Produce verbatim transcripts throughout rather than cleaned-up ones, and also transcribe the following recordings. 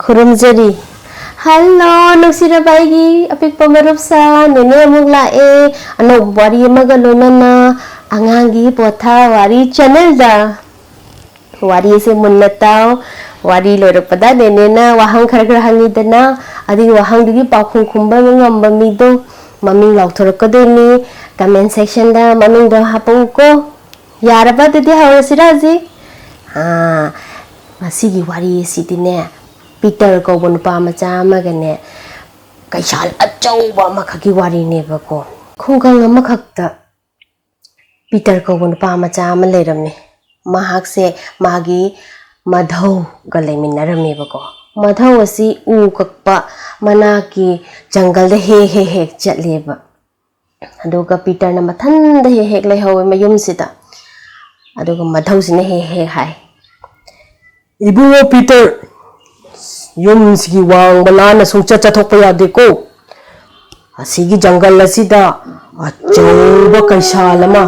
ꯈꯨꯔꯨꯝꯖꯔꯤ꯫ Hello, ꯅꯨꯡꯁꯤꯔꯕ ꯑꯩꯒꯤ ꯑꯄꯤꯛꯄ ꯃꯔꯨꯞꯁꯥ, ꯅꯦꯅꯦ ꯑꯃꯨꯛ ꯂꯥꯛꯑꯦ ꯑꯅꯧꯕ ꯋꯥꯔꯤ ꯑꯃꯒ ꯂꯣꯏꯅꯅ ꯑꯉꯥꯡꯒꯤ ꯄꯣꯊꯥ ꯋꯥꯔꯤ ꯆꯦꯅꯦꯜꯗ꯫ ꯋꯥꯔꯤꯁꯦ ꯃꯨꯟꯅ ꯇꯥꯎ꯫ ꯋꯥꯔꯤ ꯂꯣꯏꯔꯛꯄꯗ ꯅꯦꯅꯦꯅ ꯋꯥꯍꯪ ꯈꯔ ꯈꯔ ꯍꯪꯉꯤꯗꯅ, ꯑꯗꯨꯒꯤ ꯋꯥꯍꯪꯗꯨꯒꯤ ꯄꯥꯎꯈꯨꯝ ꯈꯨꯝꯕ ꯉꯝꯕ ꯃꯤꯗꯣ ꯃꯃꯤꯡ ꯂꯥꯎꯊꯣꯔꯛꯀꯗꯣꯏꯅꯤ꯫ ꯀꯃꯦꯟ ꯁꯦꯛꯁꯟꯗ ꯃꯃꯤꯡꯗꯣ ꯍꯥꯄꯛꯎꯀꯣ꯫ ꯌꯥꯔꯕ? ꯑꯗꯨꯗꯤ ꯍꯧꯔꯁꯤꯔ ꯍꯧꯖꯤꯛ? ꯑꯥ, ꯉꯁꯤꯒꯤ ꯋꯥꯔꯤ ꯑꯁꯤꯗꯤꯅꯦ, ꯄꯤꯇꯔ ꯀꯧꯕ ꯅꯨꯄꯥ ꯃꯆꯥ ꯑꯃꯒꯅꯦ, ꯀꯩꯁꯥꯜ ꯑꯆꯧꯕ ꯑꯃꯈꯛꯀꯤ ꯋꯥꯔꯤꯅꯦꯕꯀꯣ꯫ ꯈꯨꯡꯒꯪ ꯑꯃꯈꯛꯇ ꯄꯤꯇꯔ ꯀꯧꯕ ꯅꯨꯄꯥ ꯃꯆꯥ ꯑꯃ ꯂꯩꯔꯝꯃꯤ꯫ ꯃꯍꯥꯛꯁꯦ ꯃꯥꯒꯤ ꯃꯙꯧꯒ ꯂꯩꯃꯤꯟꯅꯔꯝꯃꯦꯕꯀꯣ꯫ ꯃꯙꯧ ꯑꯁꯤ ꯎ ꯀꯛꯄ ꯃꯅꯥꯛꯀꯤ ꯖꯪꯒꯜꯗ ꯍꯦꯛ ꯍꯦꯛ ꯍꯦꯛ ꯆꯠꯂꯦꯕ꯫ ꯑꯗꯨꯒ ꯄꯤꯇꯔꯅ ꯃꯊꯟꯗ ꯍꯦꯛ ꯍꯦꯛ ꯂꯩꯍꯧꯋꯦ ꯃꯌꯨꯝꯁꯤꯗ꯫ ꯑꯗꯨꯒ ꯃꯙꯧꯁꯤꯅ ꯍꯦꯛ ꯍꯦꯛ ꯍꯥꯏ, "ꯏꯕꯨꯡꯉꯣ ꯄꯤꯇꯔ, ꯌꯨꯝꯁꯤꯒꯤ ꯋꯥꯡꯃ ꯂꯥꯟꯅ ꯁꯨꯡꯆꯠ ꯆꯠꯊꯣꯛꯄ ꯌꯥꯗꯦꯀꯣ꯫ ꯑꯁꯤꯒꯤ ꯖꯪꯒꯜ ꯑꯁꯤꯗ ꯑꯆꯧꯕ ꯀꯩꯁꯥꯜ ꯑꯃ,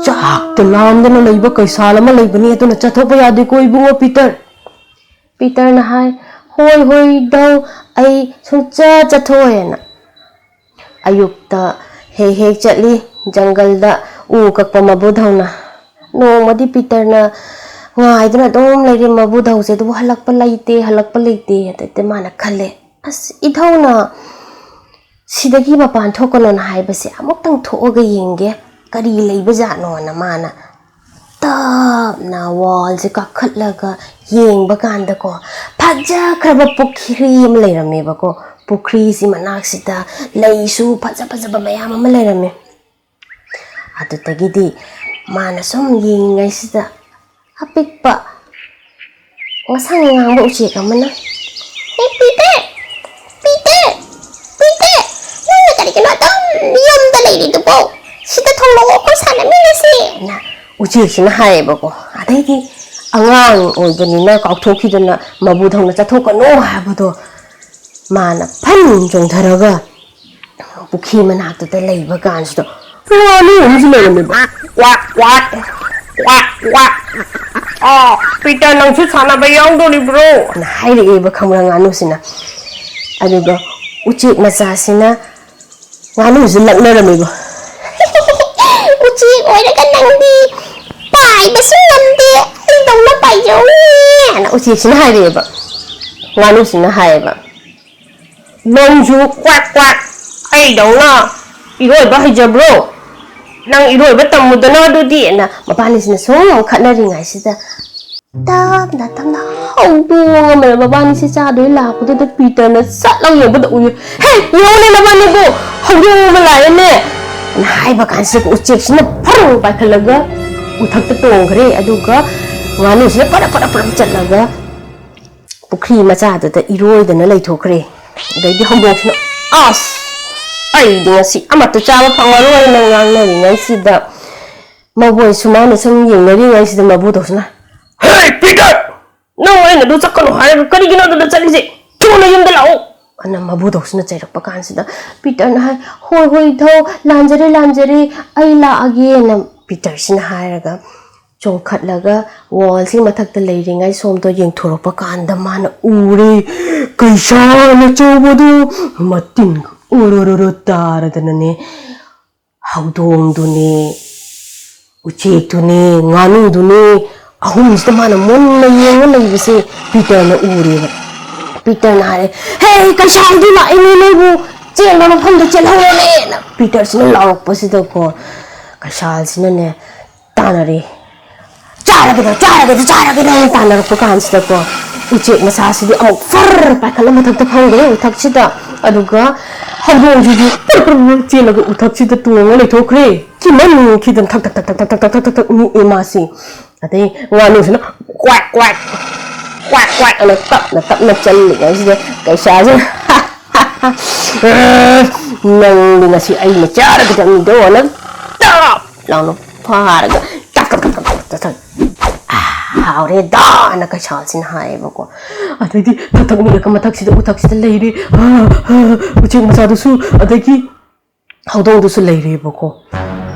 ꯆꯥꯛꯇ ꯂꯥꯝꯗꯅ ꯂꯩꯕ ꯀꯩꯁꯥꯜ ꯑꯃ ꯂꯩꯕꯅꯤ, ꯑꯗꯨꯅ ꯆꯠꯊꯣꯛꯄ ꯌꯥꯗꯦꯀꯣ ꯏꯕꯨꯡꯉꯣ ꯄꯤꯇꯔ꯫" ꯄꯤꯇꯔꯅ ꯍꯥꯏ, "ꯍꯣꯏ, ꯍꯣꯏ, ꯙꯧ, ꯑꯩ ꯁꯨꯡꯆꯠ ꯆꯠꯊꯣꯛꯑꯣꯏꯅ꯫" ꯑꯌꯨꯛꯇ ꯍꯦꯛ ꯍꯦꯛ ꯆꯠꯂꯤ ꯖꯪꯒꯜꯗ ꯎ ꯀꯛꯄ ꯃꯕꯨꯙꯧꯅ꯫ ꯅꯣꯡꯃꯗꯤ ꯄꯤꯇꯔꯅ ꯉꯥꯏꯗꯨꯅ ꯑꯗꯨꯝ ꯂꯩꯔꯦ ꯃꯕꯨꯙꯧꯁꯦ, ꯑꯗꯨꯕꯨ ꯍꯜꯂꯛꯄ ꯂꯩꯇꯦ, ꯍꯜꯂꯛꯄ ꯂꯩꯇꯦ꯫ ꯑꯗꯩꯗꯤ ꯃꯥꯅ ꯈꯜꯂꯦ, "ꯑꯁ, ꯏꯙꯧꯅ ꯁꯤꯗꯒꯤ ꯃꯄꯥꯟ ꯊꯣꯛꯀꯅꯣꯅ ꯍꯥꯏꯕꯁꯦ ꯑꯃꯨꯛꯇꯪ ꯊꯣꯛꯑꯒ ꯌꯦꯡꯒꯦ, ꯀꯔꯤ ꯂꯩꯕꯖꯥꯠꯅꯣꯅ" ꯃꯥꯅ ꯇꯞꯅ ꯋꯥꯜꯁꯦ ꯀꯥꯈꯠꯂꯒ ꯌꯦꯡꯕ ꯀꯥꯟꯗꯀꯣ, ꯐꯖꯈ꯭ꯔꯕ ꯄꯨꯈ꯭ꯔꯤ ꯑꯃ ꯂꯩꯔꯝꯃꯦꯕꯀꯣ꯫ ꯄꯨꯈ꯭ꯔꯤꯁꯤ ꯃꯅꯥꯛꯁꯤꯗ ꯂꯩꯁꯨ ꯐꯖ ꯐꯖꯕ ꯃꯌꯥꯝ ꯑꯃ ꯂꯩꯔꯝꯃꯦ꯫ ꯑꯗꯨꯗꯒꯤꯗꯤ ꯃꯥꯅ ꯁꯨꯝ ꯌꯦꯡꯉꯤꯉꯩꯁꯤꯗ ꯑꯄꯤꯛꯄ ꯉꯁꯪ ꯉꯥꯡꯕ ꯎꯆꯦꯛ ꯑꯃꯅ, "ꯑꯦ, ꯄꯤꯇꯔ, ꯄꯤꯇꯔ, ꯄꯤꯇꯔ, ꯅꯪꯅ ꯀꯔꯤꯒꯤꯅꯣ ꯑꯗꯨꯝ ꯌꯨꯝꯗ ꯂꯩꯔꯤꯗꯨꯕꯣ? ꯁꯤꯗ ꯊꯣꯛꯂꯛꯑꯣ, ꯑꯩꯈꯣꯏ ꯁꯥꯟꯅꯃꯤꯟꯅꯁꯦꯅ" ꯎꯆꯦꯛꯁꯤꯅ ꯍꯥꯏꯌꯦꯕꯀꯣ꯫ ꯑꯗꯩꯗꯤ ꯑꯉꯥꯡ ꯑꯣꯏꯕꯅꯤꯅ ꯀꯥꯎꯊꯣꯛꯈꯤꯗꯅ ꯃꯕꯨꯙꯧꯅ ꯆꯠꯊꯣꯛꯀꯅꯨ ꯍꯥꯏꯕꯗꯣ ꯃꯥꯅ ꯐꯟ ꯆꯣꯡꯊꯔꯒ ꯄꯨꯈ꯭ꯔꯤ ꯃꯅꯥꯛꯇꯨꯗ ꯂꯩꯕ ꯀꯥꯟꯁꯤꯗ ꯉꯥꯅꯨ ꯑꯃꯁꯨ ꯂꯩꯔꯝꯃꯦꯕ꯫ ꯀ꯭ꯋꯥꯛ, ꯀ꯭ꯋꯥꯛ꯫ ꯀ꯭ꯋꯥꯛ ꯀ꯭ꯋꯥꯛ꯫ ꯑꯣ, ꯄꯤꯇꯔ, ꯅꯪꯁꯨ ꯁꯥꯟꯅꯕ ꯌꯥꯎꯗꯣꯔꯤꯕ꯭ꯔꯣ?" ꯑꯅ ꯍꯥꯏꯔꯛꯑꯦꯕ, ꯈꯪꯕ꯭ꯔꯥ, ꯉꯥꯅꯨꯁꯤꯅ꯫ ꯑꯗꯨꯒ ꯎꯆꯦꯛ ꯃꯆꯥꯁꯤꯅ ꯉꯥꯅꯨꯁꯤ ꯂꯛꯅꯔꯝꯃꯦꯕ꯫ "ꯎꯆꯦꯛ ꯑꯣꯏꯔꯒ ꯅꯪꯗꯤ ꯄꯥꯏꯕꯁꯨ ꯉꯝꯗꯦ, ꯑꯩꯗꯧꯅ ꯄꯥꯏꯖꯧꯅꯦ" ꯍꯥꯏꯅ ꯎꯆꯦꯛꯁꯤꯅ ꯍꯥꯏꯔꯛꯑꯦꯕ꯫ ꯉꯥꯅꯨꯁꯤꯅ ꯍꯥꯏꯌꯦꯕ, "ꯅꯪꯁꯨ ꯀ꯭ꯋꯥꯛ ꯀ꯭ꯋꯥꯛ ꯑꯩꯗꯧꯅ ꯏꯔꯣꯏꯕ ꯍꯩꯖꯕ꯭ꯔꯣ? ꯅꯪ ꯏꯔꯣꯏꯕ ꯇꯝꯃꯨꯗꯅ ꯑꯗꯨꯗꯤ" ꯑꯅ ꯃꯕꯥꯅꯤꯁꯤꯅ ꯁꯨꯝ ꯈꯠꯅꯔꯤꯉꯩꯁꯤꯗ ꯇꯞꯅ ꯇꯞꯅ ꯍꯧꯗꯣꯡ ꯑꯃꯅ ꯃꯕꯥꯅꯤꯁꯦ ꯆꯥꯗꯣꯏ ꯂꯥꯛꯄꯗꯨꯗ ꯄꯤꯇꯔꯅ ꯆꯠꯂꯒ ꯌꯦꯡꯕꯗ ꯎꯏ꯫ "ꯍꯦ, ꯌꯦꯡꯉꯨꯅꯦ ꯅꯕꯥꯅꯤꯕꯨ, ꯍꯧꯗꯣꯡ ꯑꯃ ꯂꯥꯛꯑꯦꯅꯦ" ꯑꯅ ꯍꯥꯏꯕ ꯀꯥꯟꯁꯤꯗ ꯎꯆꯦꯛꯁꯤꯅ ꯐꯔꯪ ꯄꯥꯏꯈꯠꯂꯒ ꯎꯊꯛꯇ ꯇꯣꯡꯈ꯭ꯔꯦ꯫ ꯑꯗꯨꯒ ꯉꯥꯅꯨꯁꯤꯅ ꯐꯔꯞ ꯐꯔꯞ ꯐꯔꯞ ꯆꯠꯂꯒ ꯄꯨꯈ꯭ꯔꯤ ꯃꯆꯥꯗꯨꯗ ꯏꯔꯣꯏꯗꯅ ꯂꯩꯊꯣꯛꯈ꯭ꯔꯦ꯫ ꯑꯗꯩꯗꯤ ꯍꯧꯗꯣꯡꯁꯤꯅ, "ꯑꯁ, ꯑꯩꯗꯤ ꯉꯁꯤ ꯑꯃꯠꯇ ꯆꯥꯕ ꯐꯪꯉꯔꯣꯏꯅ" ꯉꯥꯡꯅꯔꯤꯉꯩꯁꯤꯗ ꯃꯕꯣꯏ ꯁꯨꯃꯥꯏꯅ ꯁꯨꯝ ꯌꯦꯡꯅꯔꯤꯉꯩꯁꯤꯗ ꯃꯕꯨꯗꯧꯁꯤꯅ, "ꯍꯦ, ꯄꯤꯇꯔ! ꯅꯪ ꯑꯩꯅ ꯑꯗꯨ ꯆꯠꯀꯅꯨ ꯍꯥꯏꯔꯒ ꯀꯔꯤꯒꯤꯅꯣ ꯑꯗꯨꯗ ꯆꯠꯂꯤꯁꯦ? ꯊꯨꯅ ꯌꯨꯝꯗ ꯂꯥꯛꯑꯣ!" ꯑꯅ ꯃꯕꯨꯗꯧꯁꯤꯅ ꯆꯩꯔꯛꯄ ꯀꯥꯟꯁꯤꯗ ꯄꯤꯇꯔꯅ ꯍꯥꯏ, "ꯍꯣꯏ, ꯍꯣꯏ, ꯏꯊꯧ, ꯂꯥꯟꯖꯔꯦ, ꯂꯥꯟꯖꯔꯦ, ꯑꯩ ꯂꯥꯛꯑꯒꯦꯅ" ꯄꯤꯇꯔꯁꯤꯅ ꯍꯥꯏꯔꯒ ꯆꯣꯡꯈꯠꯂꯒ ꯋꯥꯜꯁꯤ ꯃꯊꯛꯇ ꯂꯩꯔꯤꯉꯩ ꯁꯣꯝꯗ ꯌꯦꯡꯊꯣꯔꯛꯄ ꯀꯥꯟꯗ ꯃꯥꯅ ꯎꯔꯦ, ꯀꯩꯁꯥꯜ ꯑꯆꯧꯕꯗꯨ ꯃꯇꯤꯟ ꯑꯣꯔꯣꯔꯣꯔꯣ ꯇꯥꯔꯗꯅꯅꯦ, ꯍꯧꯗꯣꯡꯗꯨꯅꯦ, ꯎꯆꯦꯛꯇꯨꯅꯦ, ꯉꯥꯅꯨꯗꯨꯅꯦ, ꯑꯍꯨꯝꯁꯤꯗ ꯃꯥꯅ ꯃꯨꯟꯅ ꯌꯦꯡꯉ ꯂꯩꯕꯁꯦ ꯄꯤꯇꯔꯅ ꯎꯔꯦꯕ꯫ ꯄꯤꯇꯔꯅ ꯍꯥꯏꯔꯦ, "ꯍꯦ, ꯀꯩꯁꯥꯜꯗꯨ ꯂꯥꯛꯏꯅꯦ, ꯅꯣꯏꯕꯨ ꯆꯦꯟꯕ ꯃꯐꯝꯗ ꯆꯦꯜꯍꯧꯔꯣꯅꯦꯅ" ꯄꯤꯇꯔꯁꯤꯅ ꯂꯥꯎꯔꯛꯄꯁꯤꯗꯀꯣ, ꯀꯩꯁꯥꯜꯁꯤꯅꯅꯦ ꯇꯥꯟꯅꯔꯦ꯫ "ꯆꯥꯔꯒꯦꯗ, ꯆꯥꯔꯒꯦꯗ, ꯆꯥꯔꯒꯦꯗ" ꯍꯥꯏꯅ ꯇꯥꯟꯅꯔꯛꯄ ꯀꯥꯟꯁꯤꯗꯀꯣ, ꯎꯆꯦꯛ ꯃꯆꯥꯁꯤꯗꯤ ꯑꯃꯨꯛ ꯐꯔ ꯄꯥꯏꯈꯠꯂ ꯃꯊꯛꯇ ꯐꯝꯈ꯭ꯔꯦ ꯎꯊꯛꯁꯤꯗ꯫ ꯑꯗꯨꯒ ꯍꯧꯗꯣꯡꯁꯤꯗꯤ ꯄꯨꯔ ꯄꯨꯔ ꯄꯨꯔ ꯆꯦꯜꯂꯒ ꯎꯊꯛꯁꯤꯗ ꯇꯣꯡꯉ ꯂꯩꯊꯣꯛꯈ꯭ꯔꯦ꯫ ꯀꯤꯃꯟꯈꯤꯗꯅ ꯊꯛ ꯊꯛ ꯊꯛ ꯊꯛ ꯅꯤꯛꯑꯦ ꯃꯥꯁꯤ꯫ ꯑꯗꯩ ꯉꯥꯅꯨꯁꯤꯅ ꯀ꯭ꯋꯥꯛ ꯀ꯭ꯋꯥꯛ, ꯀ꯭ꯋꯥꯛ ꯀ꯭ꯋꯥꯛ ꯑꯅ ꯇꯞꯅ ꯇꯞꯅ ꯆꯜꯂꯤꯉꯩꯁꯤꯗ ꯀꯩꯁꯥꯁꯤꯅ, "ꯅꯪꯗꯤ ꯉꯁꯤ ꯑꯩꯅ ꯆꯥꯔꯒꯗꯕꯅꯤꯗꯣ" ꯑꯅ ꯇꯞ ꯂꯥꯎꯅ ꯐꯥꯔꯒ ꯇꯛ ꯇꯛ ꯇꯛ ꯇꯛ ꯇꯛ ꯇꯛ, "ꯑꯥ, ꯍꯥꯎꯔꯦꯗꯥ" ꯑꯅ ꯀꯩꯁꯥꯜꯁꯤꯅ ꯍꯥꯏꯌꯦꯕꯀꯣ꯫ ꯑꯗꯩꯗꯤ ꯊꯛ ꯊꯛ ꯅꯤꯛꯑꯒ ꯃꯊꯛꯁꯤꯗ ꯎꯊꯛꯁꯤꯗ ꯂꯩꯔꯦ꯫ ꯑꯥ, ꯑꯥ, ꯎꯆꯦꯛ ꯃꯆꯥꯗꯨꯁꯨ ꯑꯗꯒꯤ ꯍꯧꯗꯣꯡꯗꯨꯁꯨ ꯂꯩꯔꯦꯕꯀꯣ꯫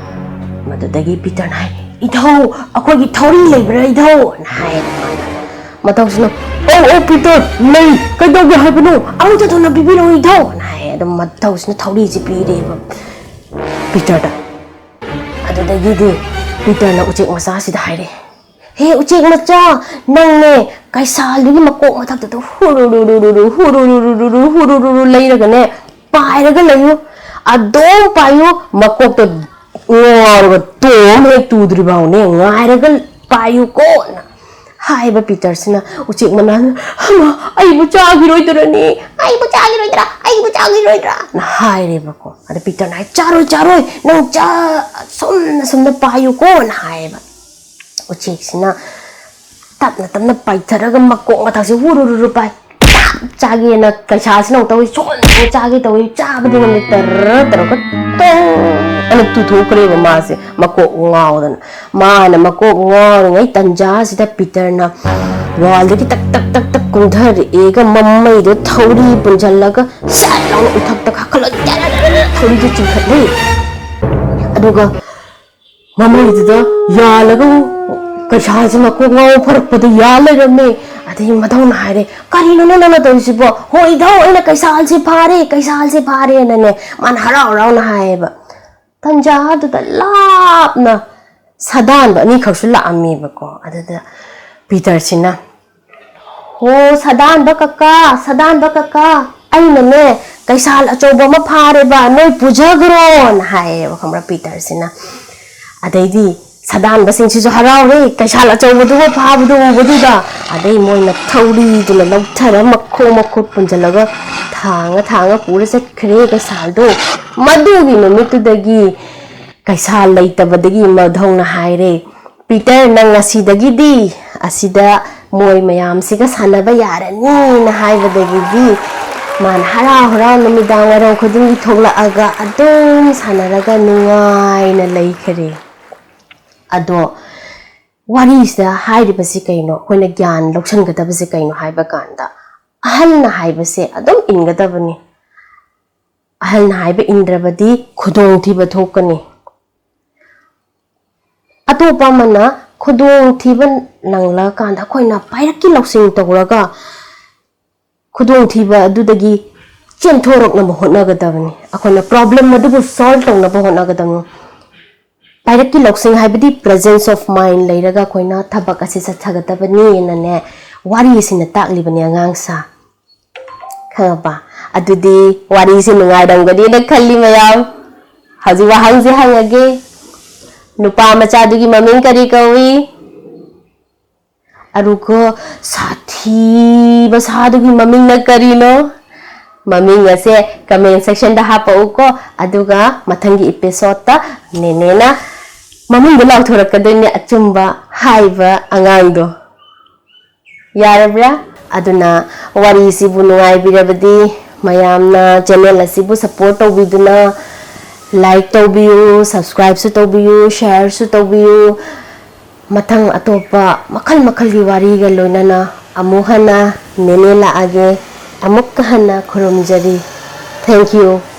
ꯃꯗꯨꯗꯒꯤ ꯄꯤꯇꯔꯅ ꯍꯥꯏ, "ꯏꯙꯧ, ꯑꯩꯈꯣꯏꯒꯤ ꯊꯧꯔꯤ ꯂꯩꯕ꯭ꯔꯥ ꯏꯙꯧ?" ꯑꯅ ꯍꯥꯏꯌꯦ ꯃꯥꯅ꯫ ꯃꯙꯧꯁꯤꯅ, "ꯑꯧ ꯑꯧ ꯄꯤꯇꯔ, ꯂꯩ, ꯀꯩꯗꯧꯒꯦ ꯍꯥꯏꯕꯅꯣ? ꯑꯃꯨꯛꯇ ꯊꯨꯅ ꯄꯤꯕꯤꯔꯛꯎ ꯏꯙꯧ" ꯑꯅ ꯍꯥꯏꯌꯦ꯫ ꯑꯗꯨꯝ ꯃꯙꯧꯁꯤꯅ ꯊꯧꯔꯤꯁꯤ ꯄꯤꯔꯦꯕ ꯄꯤꯇꯔꯗ꯫ ꯑꯗꯨꯗꯒꯤꯗꯤ ꯄꯤꯇꯔꯅ ꯎꯆꯦꯛ ꯃꯆꯥꯁꯤꯗ ꯍꯥꯏꯔꯦ, "ꯍꯦ ꯎꯆꯦꯛ ꯃꯆꯥ, ꯅꯪꯅꯦ ꯀꯩꯁꯥꯜꯗꯨꯒꯤ ꯃꯀꯣꯛ ꯃꯊꯛꯇꯨꯗ ꯍꯨꯔꯨꯔꯨꯔꯨꯔꯨ ꯍꯨꯔꯨꯔꯨꯔꯨꯔꯨ ꯍꯨꯔꯨꯔꯨꯔꯨ ꯂꯩꯔꯒꯅꯦ ꯄꯥꯏꯔꯒ ꯂꯩꯌꯨ, ꯑꯗꯨꯝ ꯄꯥꯏꯌꯨ, ꯃꯀꯣꯛꯇ ꯉꯥꯎꯔꯒ ꯇꯣꯝ ꯍꯦꯛ ꯇꯨꯗ꯭ꯔꯤꯐꯥꯎꯅꯦ ꯉꯥꯏꯔꯒ ꯄꯥꯏꯌꯨꯀꯣꯅ" ꯍꯥꯏꯕ ꯄꯤꯇꯔꯁꯤꯅ꯫ ꯎꯆꯦꯛ ꯃꯅꯥꯅ, "ꯍꯃ, ꯑꯩꯕꯨ ꯆꯥꯈꯤꯔꯣꯏꯗ꯭ꯔꯅꯤ? ꯑꯩꯕꯨ ꯆꯥꯈꯤꯔꯣꯏꯗ꯭ꯔꯥ? ꯑꯩꯕꯨ ꯆꯥꯈꯤꯔꯣꯏꯗ꯭ꯔꯥ?" ꯅ ꯍꯥꯏꯔꯦꯕꯀꯣ꯫ ꯑꯗ ꯄꯤꯇꯔꯅ ꯍꯥꯏ, "ꯆꯥꯔꯣꯏ, ꯆꯥꯔꯣꯏ, ꯅꯪ ꯆꯥ ꯁꯨꯝꯅ ꯁꯨꯝꯅ ꯄꯥꯏꯌꯨꯀꯣꯅ" ꯍꯥꯏꯌꯦꯕ꯫ ꯎꯆꯦꯛꯁꯤꯅ ꯇꯞꯅ ꯇꯞꯅ ꯄꯥꯏꯊꯔꯒ ꯃꯀꯣꯛ ꯃꯊꯛꯁꯦ ꯍꯨꯔꯨꯔꯨꯔꯨ ꯄꯥꯏ꯫ ꯇꯥꯞ ꯆꯥꯒꯦꯅ ꯀꯩꯁꯥꯜꯁꯤꯅ ꯑꯃꯨꯛ ꯇꯧꯏ, ꯁꯣꯟ ꯁꯣꯟ ꯆꯥꯒꯦ ꯇꯧꯏ, ꯆꯥꯕꯗꯤ ꯉꯝꯗꯦ, ꯇꯔ ꯇꯧꯔꯒ ꯇꯣꯡ ꯑꯅ ꯇꯨꯊꯣꯛꯈ꯭ꯔꯦꯕ ꯃꯥꯁꯦ, ꯃꯀꯣꯛ ꯉꯥꯎꯗꯅ꯫ ꯃꯥꯅ ꯃꯀꯣꯛ ꯉꯥꯎꯔꯤꯉꯩ ꯇꯟꯖꯥꯁꯤꯗ ꯄꯤꯇꯔꯅ ꯋꯥꯜꯗꯒꯤ ꯇꯛ ꯇꯛ ꯇꯛ ꯇꯛ ꯀꯨꯝꯊꯔꯛꯑꯦꯒ ꯃꯃꯩꯗꯣ ꯊꯧꯔꯤ ꯄꯨꯟꯁꯤꯜꯂꯒ ꯁꯠ ꯂꯥꯎꯅ ꯎꯊꯛꯇ ꯀꯥꯈꯠꯂ ꯊꯧꯔꯤꯗꯨ ꯆꯤꯡꯈꯠꯂꯦ꯫ ꯑꯗꯨꯒ ꯃꯃꯩꯗꯨꯗ ꯌꯥꯜꯂꯒ ꯀꯩꯁꯥꯜꯁꯤ ꯃꯀꯣꯛ ꯉꯥꯎ ꯐꯔꯛꯄꯗ ꯌꯥꯜ ꯂꯩꯔꯝꯃꯦ꯫ ꯑꯗꯩ ꯃꯙꯧꯅ ꯍꯥꯏꯔꯦ, "ꯀꯔꯤꯅꯣꯅꯦ ꯅꯪꯅ ꯇꯧꯔꯤꯁꯤꯕꯣ? ꯍꯣ ꯏꯙꯧ, ꯑꯩꯅ ꯀꯩꯁꯥꯜꯁꯤ ꯐꯥꯔꯦ, ꯀꯩꯁꯥꯜꯁꯤ ꯐꯥꯔꯦꯅꯅꯦ" ꯃꯥꯅ ꯍꯔꯥꯎ ꯍꯔꯥꯎꯅ ꯍꯥꯏꯌꯦꯕ꯫ ꯇꯟꯖꯥꯗꯨꯗ ꯂꯥꯞꯅ ꯁꯥꯗꯥꯟꯕ ꯑꯅꯤꯈꯛꯁꯨ ꯂꯥꯛꯑꯝꯃꯦꯕꯀꯣ꯫ ꯑꯗꯨꯗ ꯄꯤꯇꯔꯁꯤꯅ, "ꯍꯣ ꯁꯥꯗꯥꯟꯕ ꯀꯀꯥ, ꯁꯥꯗꯥꯟꯕ ꯀꯀꯥ, ꯑꯩꯅꯅꯦ ꯀꯩꯁꯥꯜ ꯑꯆꯧꯕ ꯑꯃ ꯐꯥꯔꯦꯕ, ꯅꯣꯏ ꯄꯨꯖꯈ꯭ꯔꯣꯅ" ꯍꯥꯏꯌꯦꯕ, ꯈꯪꯕ꯭ꯔꯥ, ꯄꯤꯇꯔꯁꯤꯅ꯫ ꯑꯗꯩꯗꯤ ꯁꯥꯗꯥꯟꯕꯁꯤꯡꯁꯤꯁꯨ ꯍꯔꯥꯎꯔꯦ, ꯀꯩꯁꯥꯜ ꯑꯆꯧꯕꯗꯨꯒ ꯐꯥꯕꯗꯨ ꯎꯕꯗꯨꯗ꯫ ꯑꯗꯩ ꯃꯣꯏꯅ ꯊꯧꯔꯤꯗꯨꯅ ꯂꯧꯊꯔ ꯃꯈꯣꯡ ꯃꯈꯨꯠ ꯄꯨꯟꯁꯤꯜꯂꯒ ꯊꯥꯡꯉ ꯊꯥꯡꯉ ꯄꯨꯔ ꯆꯠꯈ꯭ꯔꯦ ꯀꯩꯁꯥꯜꯗꯣ꯫ ꯃꯗꯨꯒꯤ ꯅꯨꯃꯤꯠꯇꯨꯗꯒꯤ ꯀꯩꯁꯥꯜ ꯂꯩꯇꯕꯗꯒꯤ ꯃꯙꯧꯅ ꯍꯥꯏꯔꯦ, "ꯄꯤꯇꯔ, ꯅꯪ ꯉꯁꯤꯗꯒꯤꯗꯤ ꯑꯁꯤꯗ ꯃꯣꯏ ꯃꯌꯥꯝꯁꯤꯒ ꯁꯥꯟꯅꯕ ꯌꯥꯔꯅꯤꯅ" ꯍꯥꯏꯕꯗꯒꯤꯗꯤ ꯃꯥꯅ ꯍꯔꯥꯎ ꯍꯔꯥꯎ ꯅꯨꯃꯤꯗꯥꯡ ꯋꯥꯏꯔꯝ ꯈꯨꯗꯤꯡꯒꯤ ꯊꯣꯛꯂꯛꯑꯒ ꯑꯗꯨꯝ ꯁꯥꯟꯅꯔꯒ ꯅꯨꯡꯉꯥꯏꯅ ꯂꯩꯈꯔꯦ꯫ ꯑꯗꯣ ꯋꯥꯔꯤꯁꯤꯗ ꯍꯥꯏꯔꯤꯕꯁꯤ ꯀꯩꯅꯣ? ꯑꯩꯈꯣꯏꯅ ꯒ꯭ꯌꯥꯟ ꯂꯧꯁꯤꯟꯒꯗꯕꯁꯦ ꯀꯩꯅꯣ ꯍꯥꯏꯕ ꯀꯥꯟꯗ, ꯑꯍꯜꯅ ꯍꯥꯏꯕꯁꯦ ꯑꯗꯨꯝ ꯏꯟꯒꯗꯕꯅꯤ꯫ ꯑꯍꯜꯅ ꯍꯥꯏꯕ ꯏꯟꯗ꯭ꯔꯕꯗꯤ ꯈꯨꯗꯣꯡꯊꯤꯕ ꯊꯣꯛꯀꯅꯤ꯫ ꯑꯇꯣꯞꯄ ꯑꯃꯅ ꯈꯨꯗꯣꯡꯊꯤꯕ ꯅꯪꯂꯀꯥꯟꯗ ꯑꯩꯈꯣꯏꯅ ꯄꯥꯏꯔꯛꯀꯤ ꯂꯧꯁꯤꯡ ꯇꯧꯔꯒ ꯈꯨꯗꯣꯡꯊꯤꯕ ꯑꯗꯨꯗꯒꯤ ꯆꯦꯟꯊꯣꯔꯛꯅꯕ ꯍꯣꯠꯅꯒꯗꯕꯅꯤ꯫ ꯑꯩꯈꯣꯏꯅ ꯄ꯭ꯔꯣꯕ꯭ꯂꯦꯝ ꯑꯗꯨꯕꯨ ꯁꯣꯜꯕ ꯇꯧꯅꯕ ꯍꯣꯠꯅꯒꯗꯕꯅꯤ꯫ ꯄꯥꯏꯔꯛꯀꯤ ꯂꯧꯁꯤꯡ ꯍꯥꯏꯕꯗꯤ ꯄ꯭ꯔꯖꯦꯟꯁ ꯑꯣꯐ ꯃꯥꯏꯟ ꯂꯩꯔꯒ ꯑꯩꯈꯣꯏꯅ ꯊꯕꯛ ꯑꯁꯤ ꯆꯠꯊꯒꯗꯕꯅꯤꯅꯅꯦ, ꯋꯥꯔꯤꯁꯤꯅ ꯇꯥꯛꯂꯤꯕꯅꯦ ꯑꯉꯥꯡꯁꯥ꯫ ꯈꯪꯉꯕ? ꯑꯗꯨꯗꯤ ꯋꯥꯔꯤꯁꯦ ꯅꯨꯡꯉꯥꯏꯔꯝꯒꯅꯤꯅ ꯈꯜꯂꯤ ꯃꯌꯥꯝ꯫ ꯍꯧꯖꯤꯛ ꯋꯥꯍꯪꯁꯦ ꯍꯪꯉꯒꯦ, ꯅꯨꯄꯥ ꯃꯆꯥꯗꯨꯒꯤ ꯃꯃꯤꯡ ꯀꯔꯤ ꯀꯧꯏ? ꯑꯗꯨꯒ ꯁꯥꯊꯤꯕ ꯁꯥꯗꯨꯒꯤ ꯃꯃꯤꯡꯅ ꯀꯔꯤꯅꯣ? ꯃꯃꯤꯡ ꯑꯁꯦ ꯀꯃꯦꯟ ꯁꯦꯛꯁꯟꯗ ꯍꯥꯞꯄꯛꯎꯀꯣ꯫ ꯑꯗꯨꯒ ꯃꯊꯪꯒꯤ ꯏꯄꯤꯁꯣꯗꯇ ꯅꯦꯅꯦꯅ ꯃꯃꯤꯡꯗꯣ ꯂꯥꯎꯊꯣꯔꯛꯀꯗꯣꯏꯅꯦ, ꯑꯆꯨꯝꯕ ꯍꯥꯏꯕ ꯑꯉꯥꯡꯗꯣ꯫ ꯌꯥꯔꯕ꯭ꯔꯥ? ꯑꯗꯨꯅ ꯋꯥꯔꯤꯁꯤꯕꯨ ꯅꯨꯡꯉꯥꯏꯕꯤꯔꯕꯗꯤ ꯃꯌꯥꯝꯅ ꯆꯦꯅꯦꯜ ꯑꯁꯤꯕꯨ ꯁꯞꯄꯣꯔꯠ ꯇꯧꯕꯤꯗꯨꯅ ꯂꯥꯏꯛ ꯇꯧꯕꯤꯌꯨ, ꯁꯕꯁꯀ꯭ꯔꯥꯏꯕꯁꯨ ꯇꯧꯕꯤꯌꯨ, ꯁꯦꯌꯔꯁꯨ ꯇꯧꯕꯤꯌꯨ꯫ ꯃꯊꯪ ꯑꯇꯣꯞꯄ ꯃꯈꯜ ꯃꯈꯜꯒꯤ ꯋꯥꯔꯤꯒ ꯂꯣꯏꯅꯅ ꯑꯃꯨꯛ ꯍꯟꯅ ꯅꯦꯅꯦ ꯂꯥꯛꯑꯒꯦ꯫ ꯑꯃꯨꯛꯀ ꯍꯟꯅ ꯈꯨꯔꯨꯝꯖꯔꯤ꯫ Thank you꯫